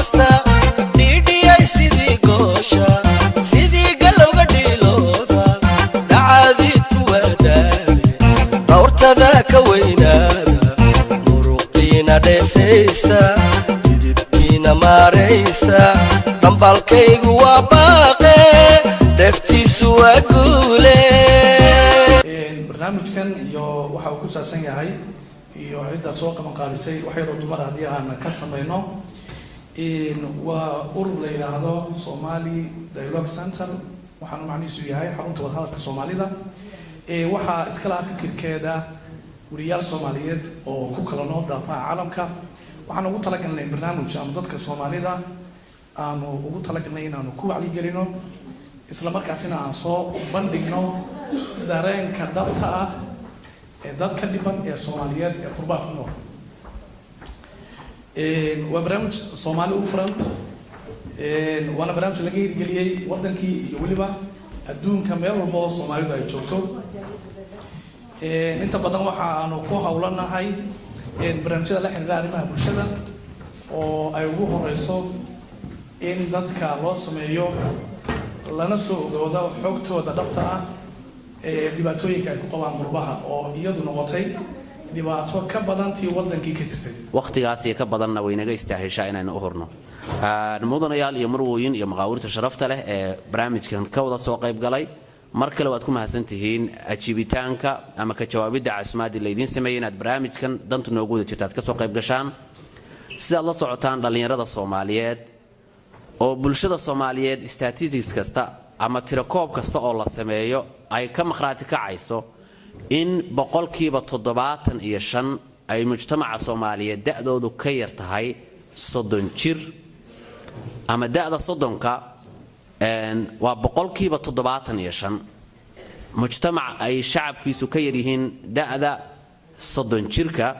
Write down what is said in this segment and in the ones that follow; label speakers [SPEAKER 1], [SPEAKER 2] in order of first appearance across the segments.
[SPEAKER 1] goosta, dhiidhiyay sidii goosha, sidii galowga dhiilooda, dhacaadiidku waa daale, dhawrtada ka weynaada, muruqiina dheefaysta, dhidibkiina maaraysta. Dhambalkaygu waa baaqe, dheeftiisu waa guule.
[SPEAKER 2] Barnaamijkan iyo waxa uu ku saabsan yahay iyo cidda soo qaban qaabisay wax yaroo dumar haddii aan ka samayno, waa urur la yidhaahdo Somali Dialogue Center, waxaana macnihiisu yahay xarunta wadahadalka Soomaalida. Waxaa iska lahaa fikirkeeda weriyaal Soomaaliyeed oo ku kala nool daafaha caalamka. Waxaan ugu talagalnay barnaamij ama dadka Soomaalida aanu ugu talagalnay inaanu ku wacyigelino, isla markaasina aan soo bandhigno dareenka dhabta ah ee dadka dhiban ee Soomaaliyeed ee qurbaha ku nool. Waa barnaamij Soomaali u furan, waana barnaamij laga hirgeliyey waddankii iyo weliba adduunka meel walba oo Soomaalidu ay joogto. Inta badan waxa aanu ku hawlanahay barnaamijyada la xiriira arrimaha bulshada, oo ay ugu horeyso in dadka loo sameeyo lana soo ogoodo xogtooda dhabta ah ee dhibaatooyinka ay ku qabaan qurbaha, oo iyadu noqotay dhibaato ka badan tii waddankii ka jirtay.
[SPEAKER 3] Wakhtigaas iyo ka badanna way naga istaahishaa inaynu u hurno. Mudanayaal iyo marwooyin iyo maqaawirta sharafta leh ee barnaamijkan ka wada soo qayb galay, mar kale waad ku mahadsantihiin ajiibitaanka ama ka jawaabidda casumaadii laydiin sameeyey inaad barnaamijkan danta noogu wada jirta aad kasoo qayb gashaan. Sidaad la socotaan, dhallinyarada Soomaaliyeed oo bulshada Soomaaliyeed statistics kasta ama tirakoob kasta oo la sameeyo ay ka maqhraati kacayso in 75% ay mujtamaca Soomaaliyeed da'doodu ka yar tahay 30 jir ama da'da 30-ka, waa 75% mujtamac ay shacabkiisu ka yaryihiin da'da 30 jirka.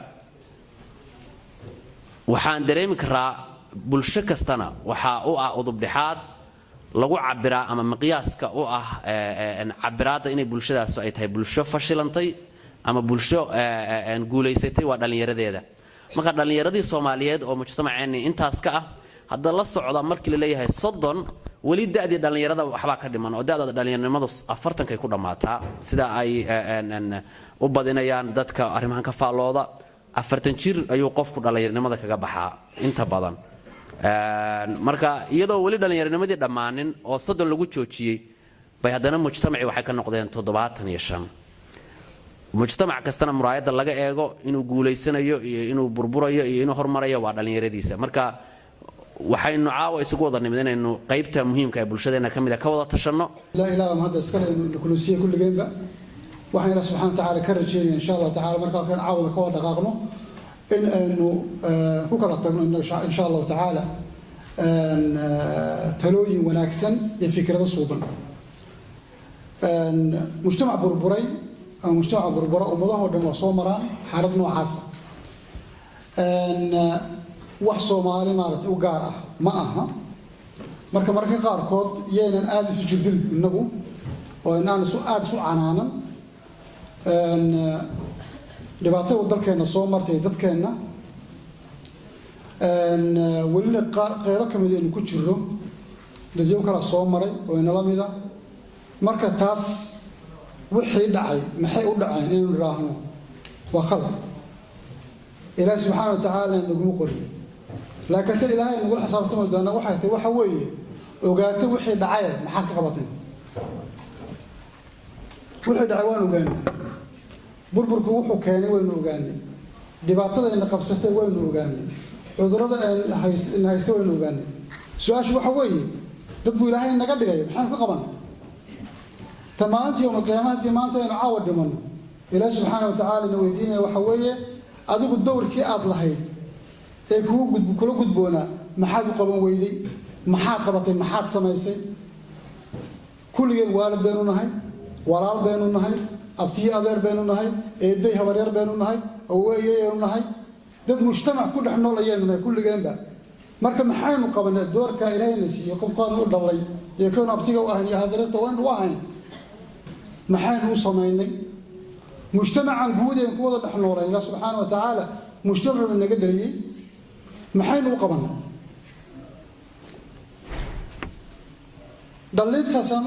[SPEAKER 3] Waxaan dareemi karaa bulsho kastana waxaa u ah udubdhexaad lagu cabiraa ama miqyaaska u ah cabiraadda inay bulshadaasu ay tahay bulsho fashilantay ama bulsho guulaysatay waa dhallinyaradeeda. Marka dhallinyaradii Soomaaliyeed oo mujtamaceenni intaas ka ah hadda la socda, markii la leeyahay 30, weli da'dii dhallinyarada waxbaa ka dhiman, oo da'da dhallinyaronimadu 40-kay ku dhammaataa sida ay u badinayaan dadka arrimahan ka faallooda. 40 jir ayuu qofku dhallinyaronimada kaga baxaa inta badan. Marka iyadoo weli dhallinyaronimadii dhammaanin oo 30 lagu joojiyey bay haddana mujtamacii waxay ka noqdeen 75. Mujtamac kastana muraayadda laga eego inuu guulaysanayo iyo inuu burburayo iyo inuu hormarayo waa dhallinyaradiisa. Marka waxaynu caawa isugu wada nimid inaynu qaybta muhiimka ee bulshadeenna ka mid a ka wada tashanno.
[SPEAKER 4] Ilaa mahadda iskale kulusiya kulligeenba. Waxaan Ilaah subxana wa tacaala ka rajeynaya, insha Allahu tacala, marka halkan caawada ka wada dhaqaaqno in aynu ku kala tagno, insha Allahu tacaala, talooyin wanaagsan iyo fikrado suuban. Mujtamac burburay ama mujtamac burbura, ummadahoo dhan waa soo maraan xaalad noocaasa. Wax Soomaali maaragtay u gaar ah ma aha. Marka mararka qaarkood yaynan aada isu jirdilin innagu oo inaan isu aada isu canaanan. Dhibaatada dalkeenna soo martay, dadkeenna welina qeybo ka mid aynu ku jirno, dadyow kala soo maray oo inala mida. Marka taas wixii dhacay maxay u dhaceen inaynu idhaahno waa khalad. Ilaahi subxaana wa tacaala naguma qorin, laakiin ta Ilaahay nagula xisaabtami doona waxay tahay waxa weeye: ogaata wixii dhacay, maxaad ka qabateen? Wixii dhacay waan ogaanay, burburku wuxuu keenay waynu ogaanay, dhibaatada ina qabsatay waynu ogaanay, cudurrada ina haysta waynu ogaanay. Su-aashu waxa weeye, dad buu Ilaahay naga dhigay, maxaanu ka qaban ta maalinta yowma alqiyaama? Haddii maanta aynu caawa dhimanno, Ilaahi subxaana wa tacaala ina weydiinaya waxa weeye: adigu dowrkii aada lahayd ee kugu gud kula gudboonaa maxaad u qaban weyday? Maxaad qabatay? Maxaad samaysay? Kulligeen waalid baynu nahay, walaal baynu nahay, abtiyo adeer baynu nahay, eeday habaryar baynu nahay, awoayaynu nahay, dad mujtamac ku dhex nool ayaynu nahay kulligeenba. Marka maxaynu qabanay doorkaa Ilaahayna siiyey? Qofkaanu u dhalay iyo kaynu abtiga u ahayn iyo habaryarta waynu u ahayn, maxaynu u samaynay mujtamacan guud een ku wada dhex noolay? Ilaah subxaana wa tacaala mujtamacu naga dhaliyey, maxaynu u qabanay? Dhalintaasaan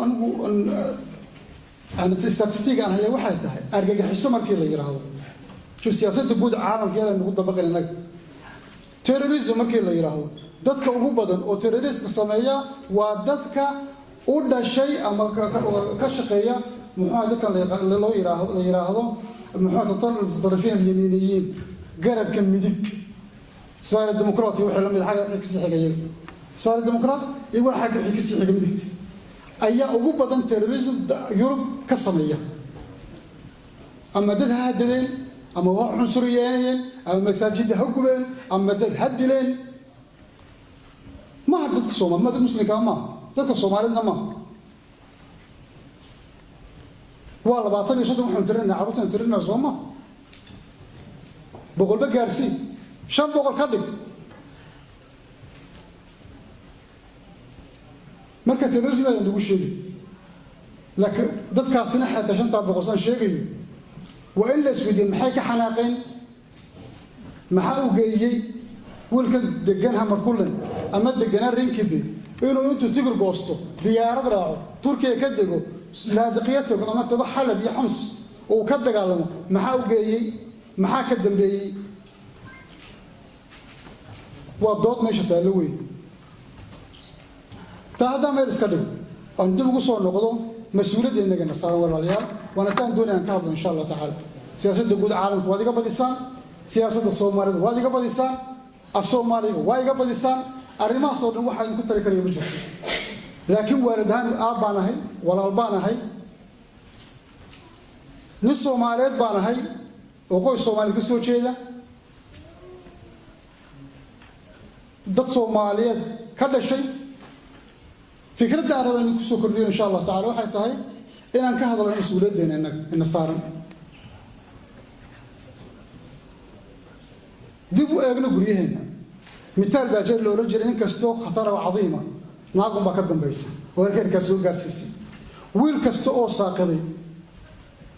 [SPEAKER 4] anigu statistic aan haya waxay tahay argagixiso markii la yiraahdo, siyaasadda guud caalamka yaan nagu dabaqin innaga, terrorism markii la yiraahdo, dadka ugu badan oo terroristka sameeya waa dadka u dhashay ama ka shaqeeya, muxuu dadkan loo yiraahdo, la yiraahdo muxuu mutaطarifiin alyamiiniyiin, garabka midig, Sverige Demokrat iyo wixii la mid, xagga wixii kasii xiga iyaga, Sverige Demokrat iyo xagga wixii kasii xiga midigta ayaa ugu badan terrorism Yurub ka sameeya. Ama dad ha hadadeen, ama ha cunsuriyeynayeen, ama masaajidda ha gubeen, ama dad ha dileen. Maaha dadka Soomaali, ma dad muslimka maaha, dadka Soomaalidna maaha. Waa 20 iyo 30 waxaan tirinaa, carruurtaan tirinaa, soo ma 100ba gaarsii, 500 ka dhig. Marka terrorism ayaan lagu sheegi, laakiin dadkaasina xataa 500 saan sheegayo waa in la isweydiiyo maxay ka xanaaqeen, maxaa u geeyey wiilkan degan Hamarkullen ama deganaa Rinkeby inuu intuu tigir goosto diyaarad raaco, Turkiya ka dego, Laadiqiya tago ama tago Xalab iyo Xams uu ka dagaalamo? Maxaa u geeyey? Maxaa ka dambeeyey? Waa dood meesha taallo wey. Taa haddaa meel iska dhigo, aan dib ugu soo noqdo mas-uuliyadda innagana saaran, walaalayaal, waana taan doonay aan ka hadlo insha Allahu tacaala. Siyaasadda guud caalamka waad iga badisaan, siyaasadda Soomaalida waad iga badisaan, af Soomaaliga waa iga badisaan, arrimahaas oo dhan waxaa idinku tari karaya ma jirto. Laakiin waalid ahaan, aab baan ahay, walaal baan ahay, nin Soomaaliyeed baan ahay oo qoys Soomaaliyeed ka soo jeeda, dad Soomaaliyeed ka dhashay. Fikradda aan raba idinku soo kordhiyo insha Allah tacala waxay tahay inaan ka hadalno mas-uuliyaddeena innaga ina saaran, dib u eegno guryaheenna. Mitaal baa jeer la odhan jiray, nin kastoo khatara oo cadiima naagun baa ka dambaysa oo halkeerkaas soo gaarsiisay. Wiil kasta oo saaqiday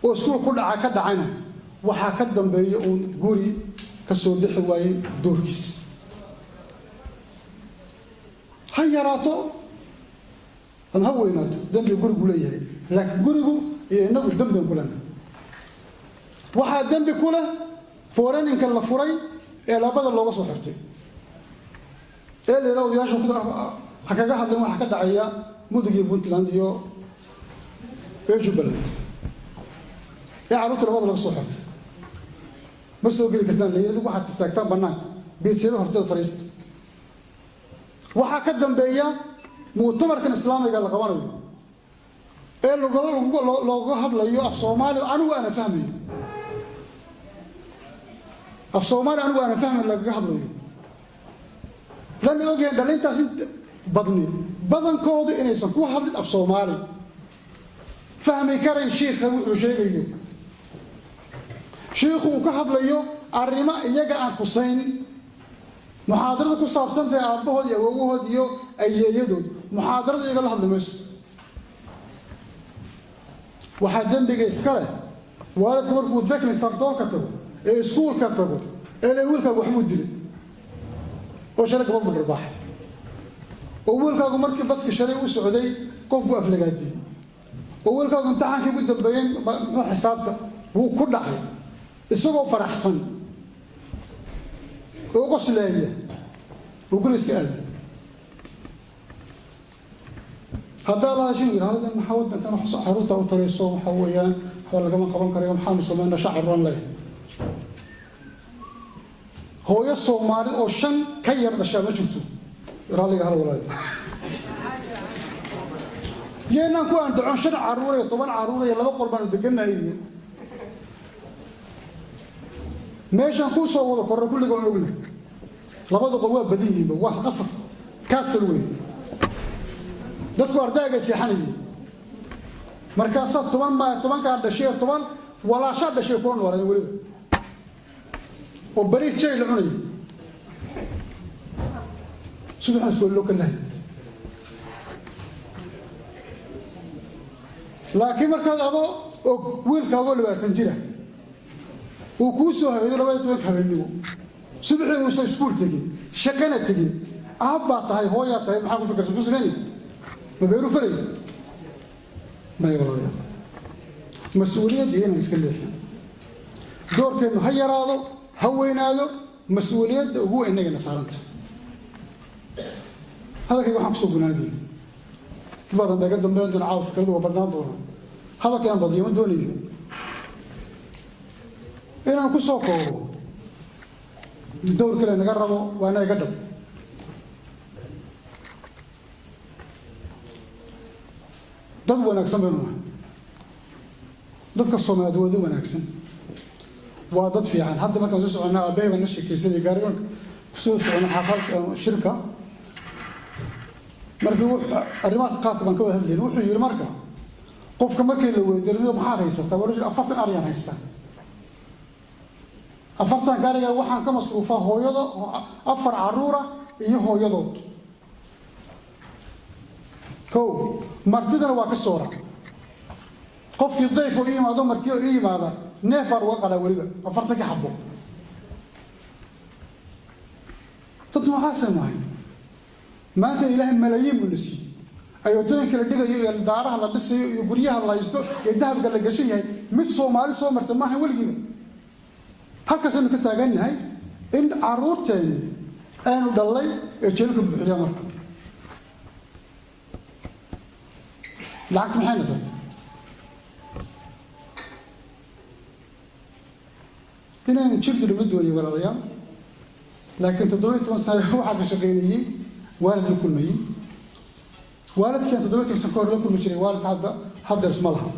[SPEAKER 4] oo iskuul ku dhaca ka dhacayna waxaa ka dambeeya uun guri ka soo bixi waayey doorkiisa, ha yaraato ama ha weynaato, dembi gurigu leeyahay. Laakiin gurigu iyo innagu dembian ku lena. Waxaa dembi ku leh foreninka la furay ee labada looga soo xirtay ee la yidhaha odayaasha ha kaga hadleen waxa ka dhacaya Mudug iyo Puntland iyo Jubbaland, ee carruurta labada laga soo xirtay, ma soo geli kartaan layidhi, waxaad istaagtaan bannaanka beedsiyada horteeda fadhiista. Waxaa ka dambeeya mu'tamarkan islaamiga la qabanayo ee looga hadlayo af Soomaali anigu aanan fahmayo, af Soomaali anigu aanan fahmayn lagaga hadlayo, lana ogyahay dhalintaas in badni badankoodu inaysan ku hadlin af Soomaali, fahmi karayn shiikha wuxuu sheegayo. Shiikhu uu ka hadlayo arrimo iyaga aan khusayn, muxaadarada ku saabsantahay aabbahood iyo awowahood iyo ayeeyadood, muxaadarada iyaga la hadli mayso. Waxaa dembiga iska leh waalidka markuu beknisardoolka tago ee iskuulka tago ee le wiilkaagu waxbuu dilay oo shalay gabar buu dharbaaxay, oo wiilkaagu markii baska shalay u socday qof buu aflagaadiyey, oo wiilkaagu imtixaankii ugu dambeeyey muxuu xisaabta wuu ku dhacay, isagoo faraxsan oo qoslaaya uu guriga iska aaday. Haddaa la hadashin yidhahdo maxaa waddankan carruurta u tarayso, waxa weeyaan waxba lagama qaban karayo, maxaanu sameynaa shacaruran leh. Hooyo Soomaali oo 5 ka yar dhashaa ma jirto, raalliga hal walaal yeenaan ku andacon 5 carruur iyo 10 carruur iyo 2 qol baanu degannahay iyo meeshaan kuu soo wada korra kulliga waan ogna. Labada qol waa badan yihiinba, waa qasab kaasal weyn, dadku ardayga seexanayay. Markaasaa 10 ma 10-kaa dhashay, 10 walaashaa dhashay kula noolaayeen weliba, oo bariis jay la cunayay, subaxan iskool loo kalahay. Laakiin markaad adoo og wiilkaagoo 20 jira uu kuu soo haydo 12-ka habeennimo subaxii, uusan iskuul tegin, shaqana tegin, aab baa tahay, hooyaa tahay, maxaa ku fikirsa? Muxuu sameynaya? Ma beeru falay maya? Walaalayaal, mas-uuliyaddii inaan iska leexin, doorkeennu ha yaraado ha weynaado, mas-uuliyadda ugu weyn innagana saaranta. Hadalkayga waxaan kusoo gunaanadiyey, dib baa iga dambeyn doona caawa, fikradu waa badnaan doona, hadalka inaan badiyo ma doonayo, inaan ku soo koobo: dowr kale naga rabo waa inaga dhab. Dad wanaagsan baynu nahay. Dadka Soomaaliyeed waa dad wanaagsan, waa dad fiican. Hadda markaan soo soconnaa, aabbahay baan la sheekaysanaya gaariga marka kusoo soconnay xaafad shirka. Markii arrimaha qaabka baan ka wada hadlayna, wuxuu yidhi marka qofka markii la weydiiyo maxaad haysataa, waa 40 ariyaan haystaa, 40-ka ariga waxaan ka masruufaa hooyada, afar caruura iyo hooyadood, kow martidana waa ka soora. Qofkii dayf oo ii yimaado, marti oo ii yimaada, neef baan uga qalaa, weliba 40-kii xabo. Dad noocaasaynu ahay. Maanta Ilaahay malaayiin buu na siiyey. Ayootooyinka la dhigayo iyo daaraha la dhisayo iyo guryaha la haysto iyo dahabka la gashan yahay, mid Soomaali soo marta maaha weligiiba. Halkaasaynu ka taagannahay in caruurteenni aynu dhallay ee jeelka buuxiya. Marka lacagta maxayna tartay? Inaynu jir dilo ma dooniyo, walaalayaal, laakiin 17 sano waxaa ka shaqaynayey waalid la kulmayey. Waalidkan 17 sano ka hor la kulmi jiray, waalidka hadda haddeer isma laha.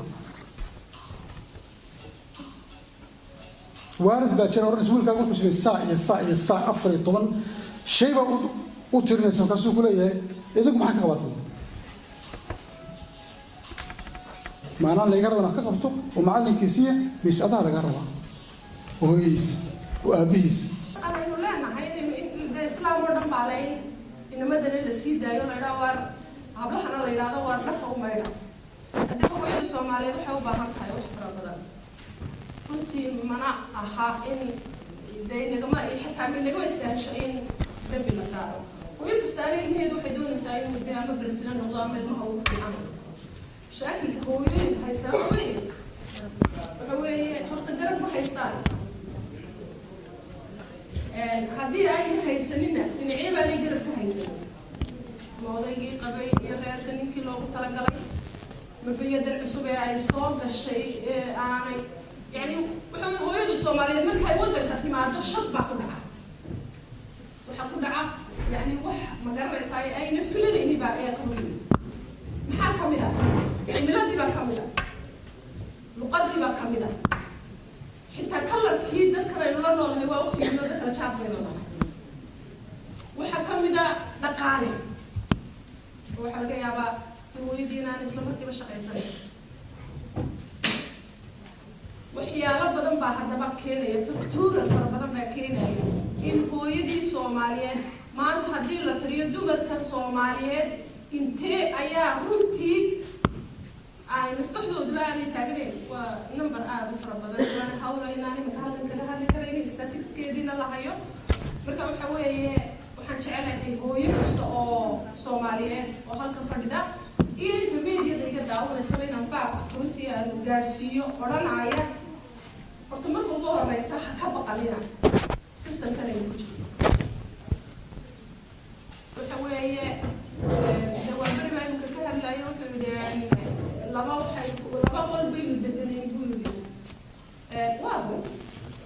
[SPEAKER 4] Waalid baa jira oranaysa wiilkaaga wuxuu sameeyey saa iyo saa iyo saa, 14 shay baa u tirinaysa. Markaasuu ku leeyahay, idinku maxaa ka qabatay? Maanaa layga raba inaad ka qabto oo macallinkiisiiya mise adaa laga rabaa oo hooyadiisa oo aabbihiisa?
[SPEAKER 5] Aynu leenahay inaynu de islaam oo dhan baa le in inamadana la sii daayo, la idhaha waar hablahana la yidhahdo waar dharka u maydha. Haddaba hooyada Soomaaliyeed waxay u baahan tahay wax fara badan runtii. Mana aha in de nagama xitaa nagama istaahesho in dambi la saaro. Hooyo kastaana ilmaheedu waxay doonaysaa inuu de ama president noqdo ama ilmaha ugu fiican noqdo. Mashaakilka hooyooyinka haystaan waxa weeye horta garab ma haystaan. Haddii ayna haysanina, dhinacyo baa lay garab ka haysanin: ma odaygii qabay iyo reerka ninkii loogu talagalay, ma biyadan cusub ee ay soo gashay ee aanay yani. Waxa weye hooyadu Soomaaliyeed markay waddanka timaado shad baa ku dhaca, waxaa ku dhaca yani wax ma garanaysaa ayna filanayni baa ayaa ka horyimi. Maxaa ka mid ah? Cimiladii baa ka mid ah, luqadii baa ka mid ah, xitaa kalarkii dadkan aynu la noolahay waa waqtigii dad kala jaad baynu nahay. Waxaa ka mid a dhaqaale. Waxaa laga yaabaa in hooyadii inaan isla markiiba shaqaysanayn. Waxyaalo badan baa haddaba keenaya, factor fara badan baa keenaya in hooyadii Soomaaliyeed maanta haddii la tiriyo dumarka Soomaaliyeed intee ayaa runtii ay maskaxdooduba aanay taagnayn, waa number aada u fara badan. Waana hawla inaan iminka halkan kaga hadli karaynin, statisticskeediina la hayo. Marka waxa weeye waxaan jecelahay hooyo kasta oo Soomaaliyeed oo halkan fadhida iyo inta meediada iga daawanaysaba inaan baaq runtii aanu gaadhsiiyo odhanaya: horta marka ugu horeysa ha ka baqanina systemkan aynu ku jirno. Waxa weeye de waa beri baa imika ka hadlayo, wuxuu yidhi laba waxay laba qol baynu deganeen buu yidhi. Waa run,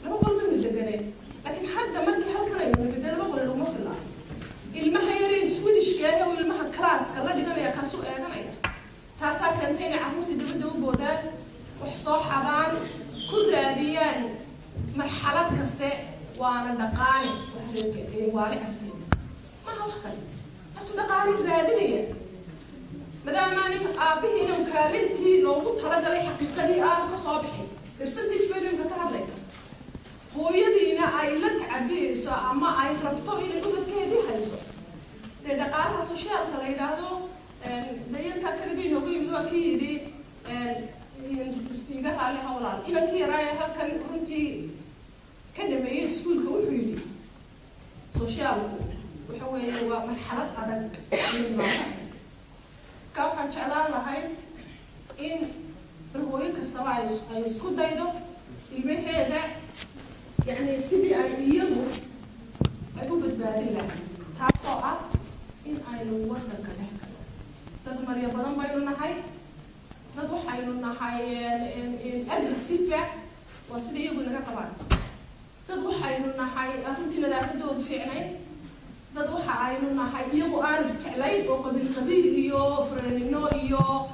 [SPEAKER 5] laba qol baynu deganeen, laakiin hadda markii halkan aynu nimid laba qol laguma filaa. Ilmaha yare Swedishka ah oo ilmaha classka la dhiganaya kaasuu eeganaya. Taasaa keentay inay carruurtii dibadda u boodaan, wax soo xadaan, ku raadiyaan marxalad kaste. Waana dhaqaale wax reerka waale carruurteeda maaha wax kale, horta dhaqaalay raadinaya maadaama nin aabbihiina kaalintii loogu talagalay xaqiiqadii aanu ka soo bixin. Percentage baynu imka ka hadlayna. Hooyadiina ay la tacadiyeyso ama ay rabto inay ubadkeedii hayso. Dee dhaqaalaha socialka la yidhaahdo dayarka kaligii inoogu yimid waa kii yidhi iga raali hawlaal inankii yaraaye halkan runtii ka dhameeyey iskuulka. Wuxuu yidhi socialku waxa weeye waa marxalad adag. Marka waxaan jeclaan lahayn in hooyo kastaba ay isku daydo ilmaheeda, yacni sidii ay iyadu ay u badbaadin lahayd, taasoo ah in aynu waddanka dhex galo. Dad maryo badan baynu nahay, dad waxaynu nahay aggressive, waa sida iyagu naga qabaan. Dad waxaynu nahay runtii nadaafadoodu fiicnayn. Dad waxa aynu nahay iyagu aan isjeclayn oo qabiil qabiil iyo frenino iyo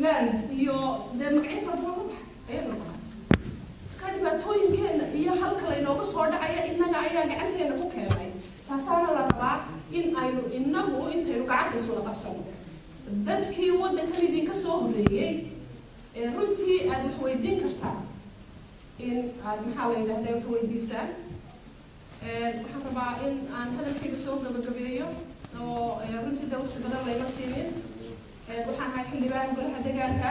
[SPEAKER 5] land iyo dee magacyo fara badan la baxay ayaynu noqonaa. Marka dhibaatooyinkeena iyo halka laynooga soo dhacaya innaga ayaa gacanteena ku keenay. Taasaana la rabaa in aynu inagu intaynu gacanta iswada qabsano. Dadkii waddankan idinka soo horreeyey ee runtii aad wax weydiin kartaa, in aad, maxaa la yidhahdaa, wax weydiisaan. Waxaan rabaa in aan hadalkayga soo gabagabeeyo oo runtii de waqti badan layma siinin. Waxaan ahay xildhibaan golaha deegaanka,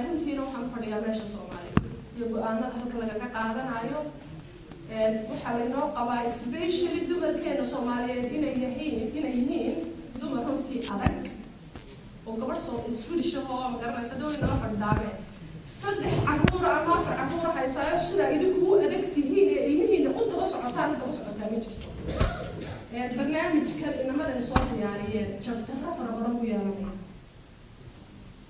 [SPEAKER 5] runtiina waxaan fadhiyaa meesha Soomaaliya iyo go-aanada halka lagaga qaadanayo. Waxaa laynoo qabaa, especially dumarkeena Soomaaliyeed, inay yihiin dumar runtii adag oo gabadh soo Swedish ahoo, ma garanaysa, daway nala fadhidaabe, saddex caruura ama afar caruura haysaayo. Sidaa idinku u adag tihiin ee ilmihiina u daba socotaan, u daba socotaa ma jirto. Barnaamijkan inamadani soo diyaariyeen chaptero fara badan buu yeelanaya.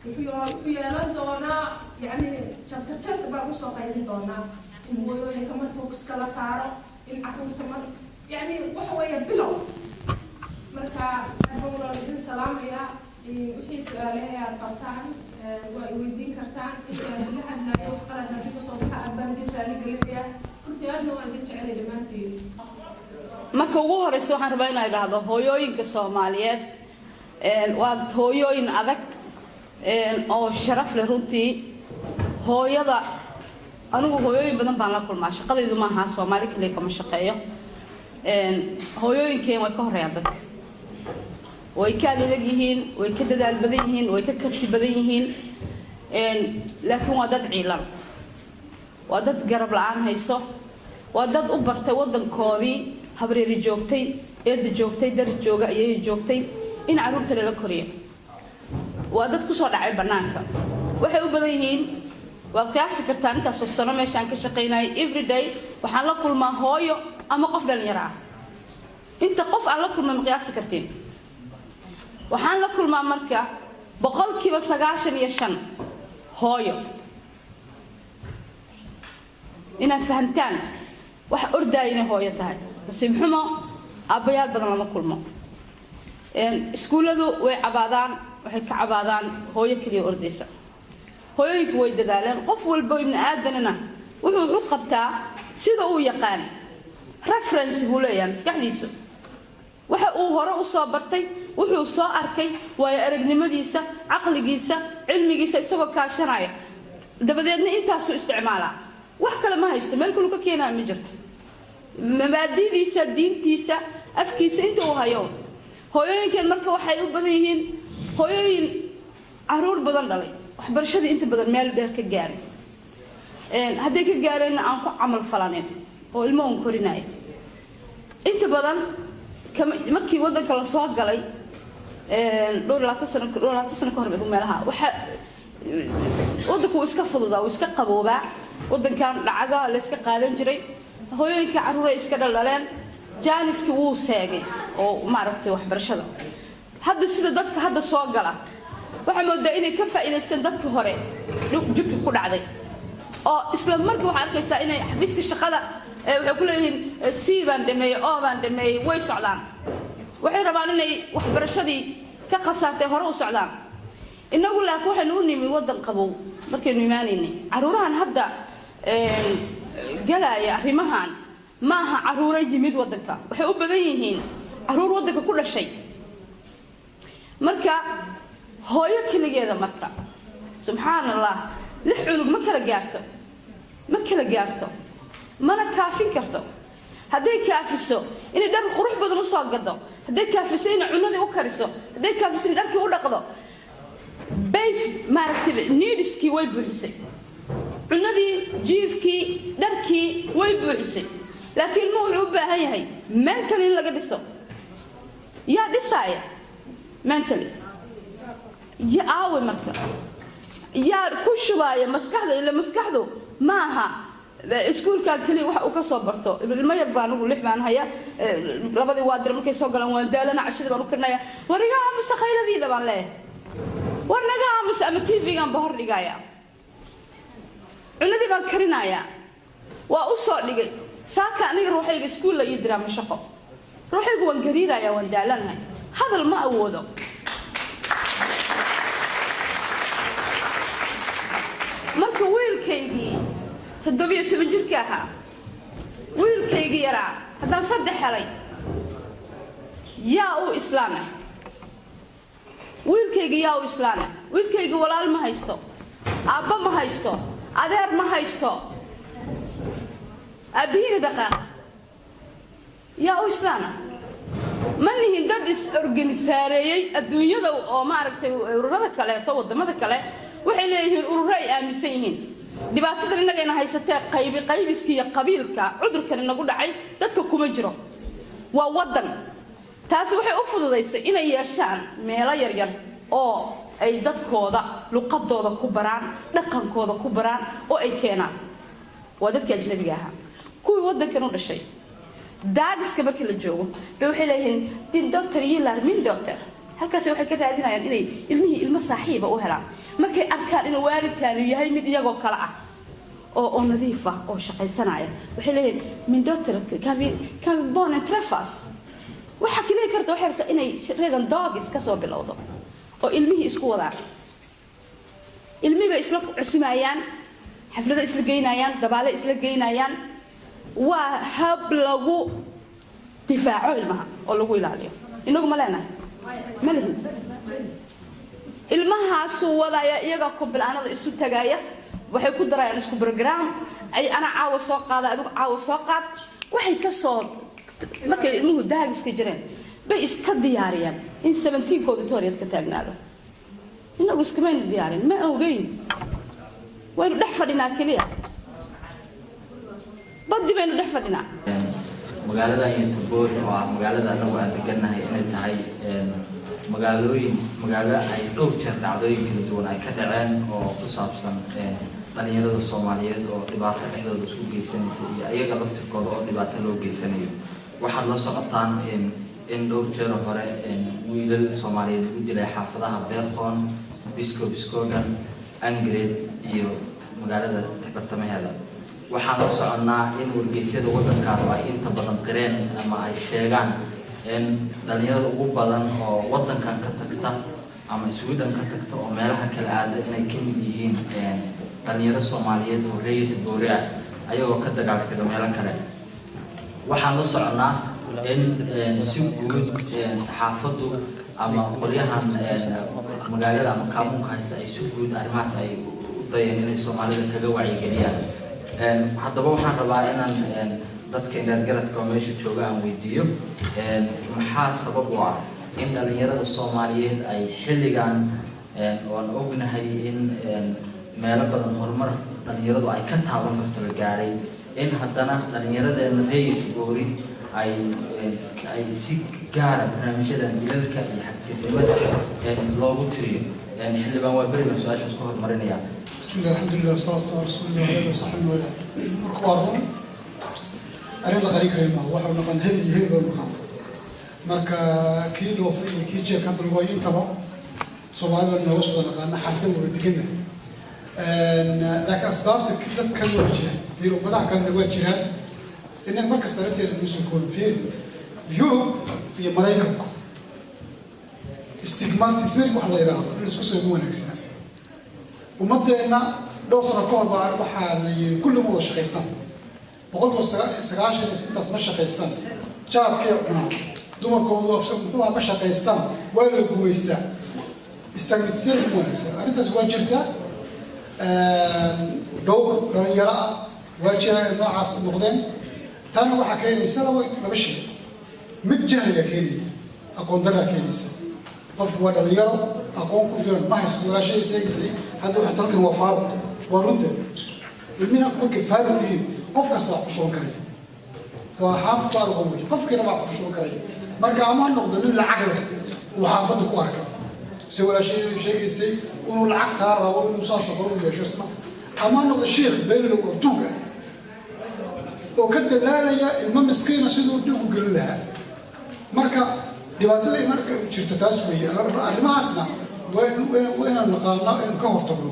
[SPEAKER 5] Wuxuu yeelan doonaa, yacni, chapter chapter baan usoo qaybin doonaa, in hooyooyinka mar focuska la saaro, in caruurta mar, yacni, waxa weeye bilow. Marka aad baan idin salaamayaa. Wixii su-aalaha aad qabtaan waa i weydiin kartaan. Intaan la hadlaayo wax qalad haddii kasoo baxa, aad baan idin raali gelinayaa. Runtii aadna waan idin jecelay dhammaantiin.
[SPEAKER 6] Marka ugu horeysa waxaan rabaa inaan idhaahdo hooyooyinka Soomaaliyeed waa hooyooyin adag oo sharaf leh runtii. Hooyada, anigu hooyooyin badan baan la kulmaa, shaqadaydu maaha Soomaali kaliya kama shaqeeyo. Hooyooyinkeen way ka horreeyaan dadka, way ka adag yihiin, way ka dadaal badan yihiin, way ka karti badan yihiin, laakiin waa dad ciilan, waa dad garab la-aan hayso, waa dad u bartay waddankoodii, habreeri joogtay, eedda joogtay, daris jooga, ayay joogtay in carruurta lala koriyo. Waa dad kusoo dhacay bannaanka. Waxay u badan yihiin, waad qiyaasi kartaan intaasoo sano meeshaan ka shaqaynayay, everyday waxaan la kulmaa hooyo ama qof dhalinyaro ah. Inta qof aan la kulmay ma qiyaasi kartiin. Waxaan la kulmaa marka 95% hooyo. Inaad fahamtaan wax ordaaya inay hooyo tahay, nasiib xumo aabbayaal badan lama kulmo. Iskuulladu way cabaadaan, waxay ka cabaadaan hooyo keliya ordaysa. Hooyooyinku way dadaaleen. Qof walba ibni aadanina wuxuu u qabtaa sida uu yaqaan, reference buu leeyahay maskaxdiisu, waxa uu hore u soo bartay, wuxuu soo arkay, waayo aragnimadiisa, caqligiisa, cilmigiisa isagoo kaashanaya, dabadeedna intaasuu isticmaalaa. Wax kale ma haysto, meel kalu ka keenaya ma jirto. Mabaadidiisa, diintiisa, afkiisa, inta uu hayo. Hooyooyinkeen marka waxay u badan yihiin hooyooyin caruur badan dhalay, waxbarashadii inta badan meel dheer ka gaaray, hadday ka gaareenna aan ku camal falanin oo ilmo un korinaya. Inta badan markii waddanka lasoo galay dhowr iyo labaatan sano, dhowr iyo labaatan sano ka hor meelaha, waxa waddanku wuu iska fududaa, wuu iska qaboobaa. Waddankan lacaga la iska qaadan jiray, hooyooyinka carruuray iska dhaldhaleen, jaaniskii wuu seegay oo maaragtay waxbarashada. Hadda sida dadka hadda soo gala waxaa moodaa inay ka faa'iidaysteen dadka hore jubki ku dhacday, oo isla markii waxaa arkaysaa inay xafiiska shaqada waxay ku leeyihiin C baan dhameeyey, O baan dhameeyey. Way socdaan, waxay rabaan inay waxbarashadii ka khasaartay hore u socdaan. Innagu laakiin waxaynu u nimi waddan qabow. Markaynu imaanaynay, carruurahan hadda galaya arrimahan maaha carruuro yimid waddanka, waxay u badan yihiin carruur waddanka ku dhashay. Marka hooyo keligeeda marka, subxaan Allah, lix cunug ma kala gaarto, ma kala gaarto, mana kaafin karto. Hadday kaafiso inay dhar qurux badan usoo gado, hadday kaafiso inay cunadii u kariso, hadday kaafiso inay dharkii u dhaqdo, basic, maaragtay, needskii way buuxisay, cunadii, jiifkii, dharkii way buuxisay, laakiin ilmuhu wuxuu u baahan yahay mentally in laga dhiso. Yaa dhisaaya mentally? Ya aawe marka yaa ku shubaaya maskaxda? Ila maskaxdu maaha iskuulkaa keliya waxa uu ka soo barto. Ilmo yar baan ugu 6 baan haya, labadii waa dira. Markay soo galaan waan daalana, cashadii baan u karinaya. War iga aamusa, khayladiina baan leeyahay, war naga aamusa, ama TV-gan ba hor dhigaya, cunadii baan karinayaa, waa u soo dhigay. Saaka aniga ruuxayga iskuul la ii diraa, ma shaqo, ruuxaygu waan gariiraya, waan daalanahay, hadal ma awoodo. Marka wiilkaygii 17 jirka ahaa, wiilkaygii yaraa, haddaan 3 helay, yaa u islaamay? Wiilkayga yaa u islaamay? Wiilkayga walaal ma haysto, aabba ma haysto, adeer ma haysto, aabbihiina dhaqaaq. Yaa u islaama? Ma nihin dad is-organisaareeyey adduunyada oo maaragtay ururada kaleeto, waddamada kale waxay leeyihiin ururo ay aaminsan yihiin. Dhibaatadan innagayna haysatee qaybi qaybiska iyo qabiilka, cudurkan inagu dhacay dadka kuma jiro, waa waddan. Taasi waxay u fududaysay inay yeeshaan meelo yaryar oo ay dadkooda luqadooda ku baraan, dhaqankooda ku baraan oo ay keenaan. Waa dadkii ajnabiga ahaa. Kuwii waddankan u dhashay, dagiska markii la joogo bay waxay leeyihiin "Din dotter gillar min dotter". Halkaasi waxay ka raadinayaan inay ilmihii ilmo saaxiiba u helaan. Markay arkaan inuu waalidkaanu yahay mid iyagoo kale ah oo nadiif ah oo shaqaysanaya, waxay leeyihiin "Min dotter, kan vi barnen träffas?" Waxa kaliya karta waxay rabtaa inay redan dagis ka soo bilowdo oo ilmihii isku wadaan. Ilmihii bay isla cusumayaan, xaflado isla geynayaan, dabaale isla geynayaan. Waa hab lagu difaaco ilmaha oo lagu ilaaliyo. Inagu ma leenahay? Ma lihin. Ilmahaasuu wadaya, iyagaa kobila'aanada isu tagaya, waxay ku darayaan isku program ay ana caawa soo qaada, adigu caawa soo qaad. Waxay ka soo markay ilmuhu dagiska jireen bay iska diyaariyaan in 17-kooda tooriyad ka taagnaado. Inagu iskamaynu diyaarin, ma ogeyn, waynu dhex fadhinaa keliya, baddi baynu dhex fadhinaa.
[SPEAKER 7] Magaalada Göteborg oo ah magaalada anagu aan degannahay inay tahay magaalooyin magaalo ay dhowr jeer dhacdooyin kala duwan ay ka dhaceen oo ku saabsan dhalinyarada Soomaaliyeed oo dhibaato dhexdooda isku geysanaysa iyo ayaga laftirkooda oo dhibaato loo geysanayo. Waxaad la socotaan in dhowr jeer hore wiilal Soomaaliyeed lagu dilay xaafadaha Bergholm, Biskopsgården, Angered iyo magaalada bartamaheeda. Waxaan la soconnaa in wargeysyada waddankaanu ay inta badan qireen ama ay sheegaan in dhalinyarada ugu badan oo waddankan ka tagta ama Sweden ka tagta oo meelaha kala aada inay ka mid yihiin dhalinyaro Soomaaliyeed oo reer Göteborg ah, ayagoo ka dagaaltaga meelo kale. Waxaan la soconnaa in si guud saxaafaddu ama qolyahan magaalada ama kaamuunka haysta ay si guud arrimahaas ay u dayeen inay Soomaalida kaga wacyigeliyaan. Haddaba waxaan rabaa inaan dadka indheergaradka oo meesha jooga aan weydiiyo, maxaa sabab u ah in dhalinyarada Soomaaliyeed ay xilligan oan ognahay in meelo badan horumar dhalinyaradu ay ka taaban karto la gaaray, in haddana dhalinyaradeena reer Göteborg ay si gaara barnaamijyadan dilalka iyo xagjirnimada loogu tiriyo? Xildhibaan waa beri baan su-aashaas ku horumarinaya.
[SPEAKER 4] بسم الله، الحمد لله، والصلاة والسلام على رسول الله وعلى آله وصحبه وسلم. Marka waa run, arrin la qarin karin maaha. Waxa naqan hebel iyo hebel baa naqan. Marka kii dhoofay iyo kii jeelka hadda lagu hayo intaba Soomaalida nooga soo naqaana, xaafadda wada degana. Laakiin asbaabta dadkan waa jiraan, fiir, ummadaha kalena waa jiraan. Innaga markasta arrinteeda nagu soo koobin. Fiir, Yurub iyo Maraykanku stigmatisering wax la yidhaahdo in isku soo ma wanaagsana. Ummadeenna dhowr sano ka hor baa waxaa la yiri kulli ma wada shaqaystaan, 90% intaas ma shaqaystaan, jaadkay cunaan, dumarkoodu muxuu ma shaqaystaan, waa la gumaystaa. Stigmatisering ma wanaagsan. Arrintaas waa jirtaa, dhowr dhalinyaro ah waa jiraan inay noocaas noqdeen. Taana waxaa keenaysa laba shay. Mid jahliga keenaya, aqoon daraa keenaysa. Qofku waa dhalinyaro, aqoon ku filan ma haysto. Walaashay sheegaysay hadda waxa talkan waa faaruq, waa runteed. Ilmihi markay faaruq yihiin, qof kasta wax ku shuban karaya, waa xaaf faaruqa wey, qofkiina waa ku shuban karaya. Marka ama ha noqdo nin lacag leh uu xaafadda ku arkay. Si walaashay sheegaysay inuu lacagtaa rabo inuu saasoo kale u yeesho isna, ama noqdo sheikh beenlow oo tuug ah oo ka dalaalaya ilmo miskiina siduu dhib u gelin lahaa. Marka dhibaatada marka jirta taas weeye. Arrimahaasna waa inaan naqaano, inaynu ka hortagno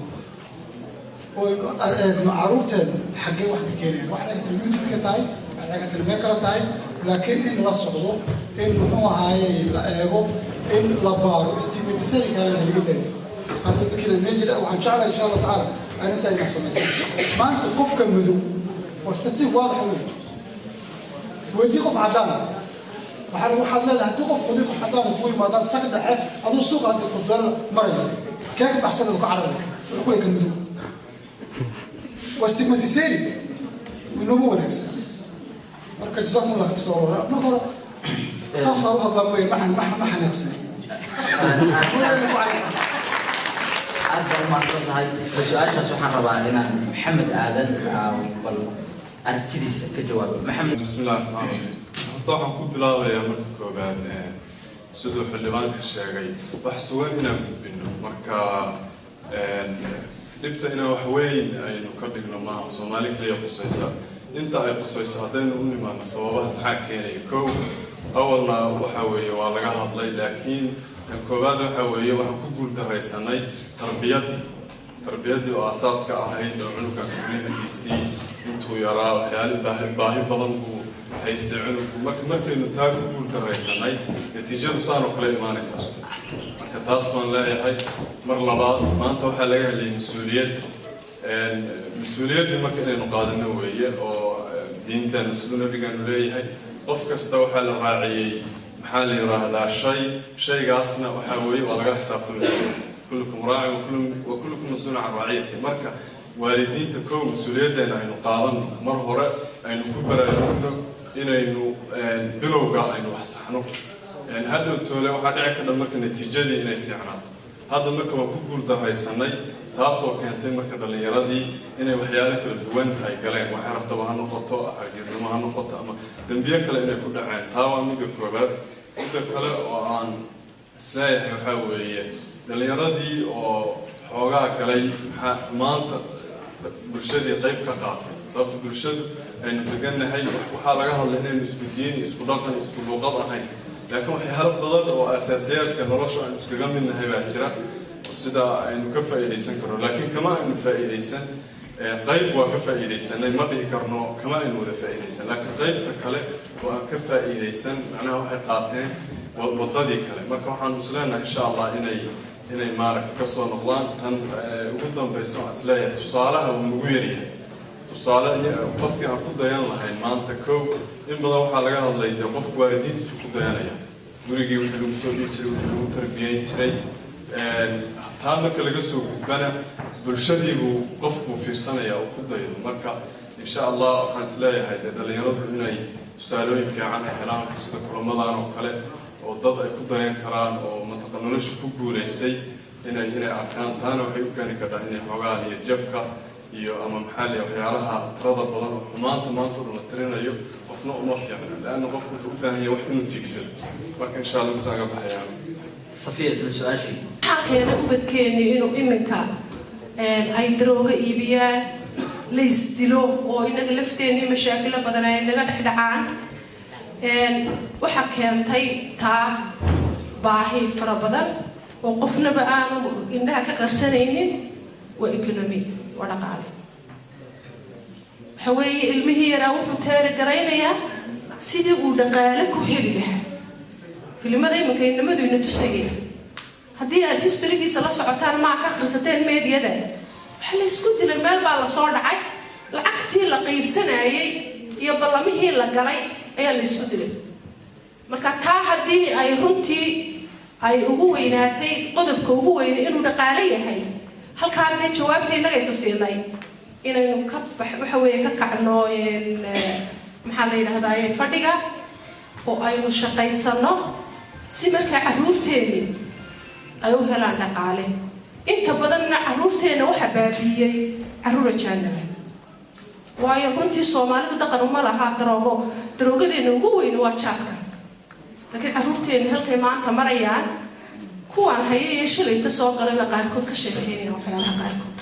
[SPEAKER 4] oo aynu eegno carruurteenu xaggee wax ka keenayaan. Waxay dhici kartaa YouTube ka tahay, waxay dhici kartaa meel kale tahay, laakiin in la socdo, in muxuu ahaaye la eego, in la baaro, stigmatisation kalena laga dayo, haase dadkiina media. Waxaan jeclahay insha Allah tacaala arrintaa inaan samaysan. Maanta qofka madow waa statistic waadaxa wey. Weydii qof caddaan, waxaad leedahay haddii qof madow, qof caddaan ku yimaadaan sag dhexe, aduu suuqa hadda kurtuwaal maraya, kee ka baxsan ka cararaya? Wuxuu ku leeyahay kan madow. Waa stigmatisation inooma wanaagsan. Marka jazakum Allah khayr. Marka hore saasaa u hadlaa mooye, ma xanaaqsan.
[SPEAKER 7] Aad baa umahadsan tahay. Isla su-aashaas waxaan rabaa inaan Maxamed Aadan bal aragtidiisa ka jawaabo. Maxamed.
[SPEAKER 8] Bismillahi raxmaan raxiim. Horta waxaan ku bilaabayaa marka koowaad, siduu xildhibaanka sheegay, wax sugan inaan gudbino. Marka dhibta inaan wax weyn aynu ka dhigno maaha Soomaali kaliya qusaysa, inta ay qusayso. Haddaynu u nimaano sababaha maxaa keenaya, kow awalna waxa weeye waa laga hadlay, laakiin tan koowaad waxa weeye waxaan ku guuldaraysanay tarbiyaddii oo asaaska ahayd oo cunuga korriinkiisii intuu yaraa waxyaali baahi badan buu haystay cunugu. Marka markaynu taa ku guuldaraysanay, natiijadu saan oo kale imaanaysaa. Marka taas baan leeyahay. Mar labaad, maanta waxaa laga helay mas-uuliyad. Mas-uuliyaddii marka inaynu qaadano weeye oo diinteenu siduu nabigeenu leeyahay, qof kasta waxaa la raaciyey, maxaa la yidhaahdaa, shay shaygaasna waxaa weeye waa laga xisaabtami doonaa. Kullukum raacin wa kullukum mas-uulun can raaciyati. Marka waalidiinta kow mas-uuliyaddeena aynu qaadano, mar hore aynu ku baraarugno inaynu bilowga aynu wax saxno. Hadhow toole waxaa dhici kadha marka natiijadii inay fiicnaato. Hadda marka waan ku guuldaraysanay, taasoo keentay marka dhallinyaradii inay waxyaalo kala duwan ay galeen, waxay rabtaba ha noqoto, xagjirnimo ha noqoto ama dembiyo kale inay ku dhaceen. Taa waa midda koowaad. Midda kale oo aan isleeyahay waxaa weeye dhallinyaradii oo xoogaa galay maxaa xumaanta bulshadii qayb ka qaatay, sababta bulshadu aynu degannahay waxaa laga hadlay inaynu isku diin, isku dhaqan, isku luuqad ahayn, laakiin waxyaalo badan oo asaasiyaadka nolosha aynu iskaga midnahay baa jira sida aynu ka faa'iidaysan karno, laakiin kama aynu faa'iidaysan. Qayb waa ka faa'iidaysanay, ma dhihi karno kama aynu wada faa'iidaysan, laakiin qaybta kale oo aan ka faa'iidaysan macnaha waxay qaateen waddadii kale. Marka waxaanu isleenahay insha Allah inay maaragta ka soo noqdaan. Tan ugu dambayso waxaan isleeyahay tusaalaha wuu nagu yaryahay, tusaale qofkii aan ku dayan lahayn maanta. Kow in badan waxaa laga hadlay dee qofku waalidiintiisu ku dayanaya, gurigii wixii lagu soo dhihi jiray, wixii lagu tarbiyeyn jiray. Taa marka laga soo gudbana bulshadiibuu qofku fiirsanaya oo ku daydo. Marka insha Allah waxaan isleeyahay dee dhallinyaradu inay tusaalooyin fiican ay helaan, sida kulamadan oo kale oo dad ay ku dayan karaan oo mataqa nolosha ku guulaystay inay arkaan. Taana waxay u keeni kartaa inay xoogaa iyo jabka iyo ama maxaa la waxyaalaha tirada badan oo xumaanta maanta oo dhan la tirinayo qofna uma fiicna, leanna qofku wuxuu u baahan yahay wax inuu tiigsado. Marka insha Allah intaan ga baxayaan.
[SPEAKER 7] Safiya, isla su-aashii.
[SPEAKER 5] Maxaa keenay ubadkeeni inuu iminka ay darooga iibiyaan, la isdilo oo inaga lafteenii mashaakilo badan ay naga dhex dhacaan? Waxaa keentay taa baahi fara badan oo qofnaba aanu indhaha ka qarsanaynin, waa economy, waa dhaqaale. Waxa weeye ilmihii yaraa wuxuu teerigaraynayaa sidii uu dhaqaale ku heli lahaa. Filimada iminka inamadu ina tusayeen, haddii aad historygiisa la socotaan maa ka akhrisateen meediyada, waxa la isku dilay meel baa lasoo dhacay, lacagtii la qaybsanayay iyo ballamihii la galay ayaa la isku dilay. Marka taa haddii ay runtii ay ugu weynaatay, qodobka ugu weynay inuu dhaqaale yahay, halkaa dee jawaabtii innaga isa siinay inaynu ka bax waxa weeye ka kacno, maxaa la yidhahdaa, fadhiga oo aynu shaqaysano si markaa carruurteedii ay u helaan dhaqaale. Inta badanna carruurteenna waxaa baabiiyey carruur ajaanaba, waayo runtii Soomaalidu dhaqan uma laha daroogo. Daroogadeena ugu weyni waa jaadka, laakiin carruurteenna halkay maanta marayaan Kuwaan haya iyo shalay ka soo galay baa qaarkood ka sheekeynaya waxyaalaha qaarkood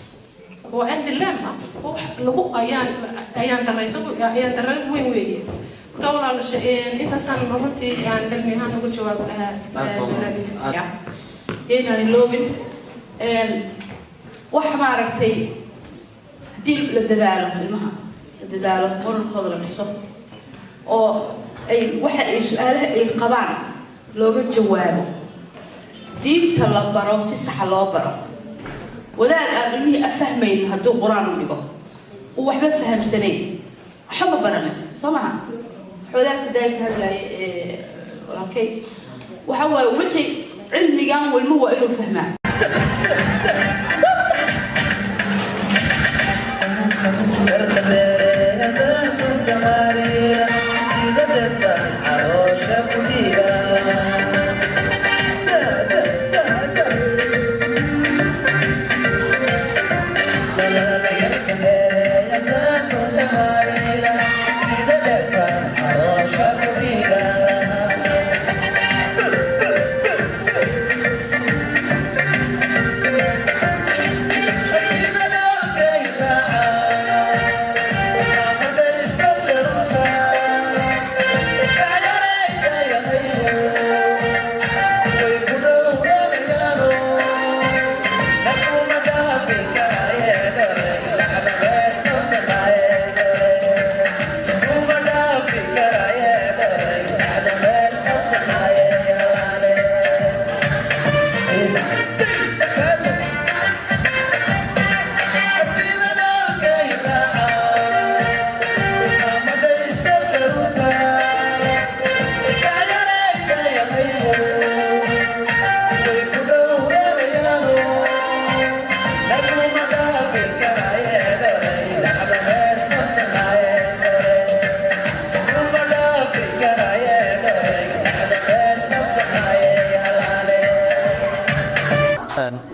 [SPEAKER 5] oo aan dilemma oo wax lagu ayaan daraysan, ayaan darran weyn weeye. Marka walaal, intaasaan runtii aan cilmi ahaan uga jawaabi lahaa su-aalaadinkaas.
[SPEAKER 6] Yaynaan iloobin wax maaragtay, haddii la dadaalo, ilmaha la dadaalo, moralkooda la dhiso oo ay waxa ay su-aalaha ay qabaan looga jawaabo, diinta la baro, si saxa loo baro. Wadaad aan ilmihii afahmayn hadduu Qur-aan u dhigo uu waxba fahamsanayn, waxba ma baranin, soo maha? Wadaadka daay ka hadlaaya ee walaalkay waxa waaye wixii cilmigan ilmuhu waa inuu fahmaa.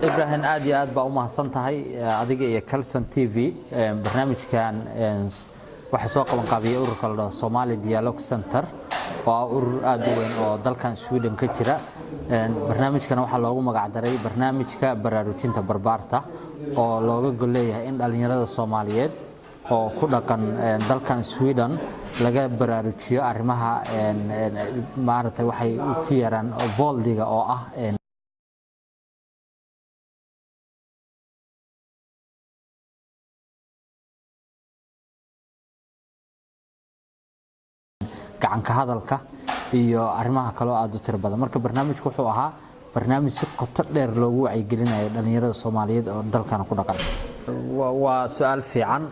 [SPEAKER 7] Ibrahim, aad iyo aad baa u mahadsan tahay adiga iyo Calson TV. Barnaamijkan waxaa soo qaban qaabiyay ururka la dhaho Somali Dialogue Center, oo ah urur aad u weyn oo dalkan Sweden ka jira. Barnaamijkan waxaa loogu magacdaray barnaamijka baraarujinta barbaarta, oo looga gol leeyahay in dhalinyarada Soomaaliyeed oo ku dhaqan dalkan Sweden laga baraarujiyo arrimaha maaragtay waxay ku yaraan voldiga oo ah gacanka hadalka iyo arrimaha kale oo aad u tiro badan. Marka barnaamijku wuxuu ahaa barnaamij si qoto dheer loogu wacyigelinayo dhalinyarada Soomaaliyeed oo dalkan ku dhaqan. Waa su-aal fiican.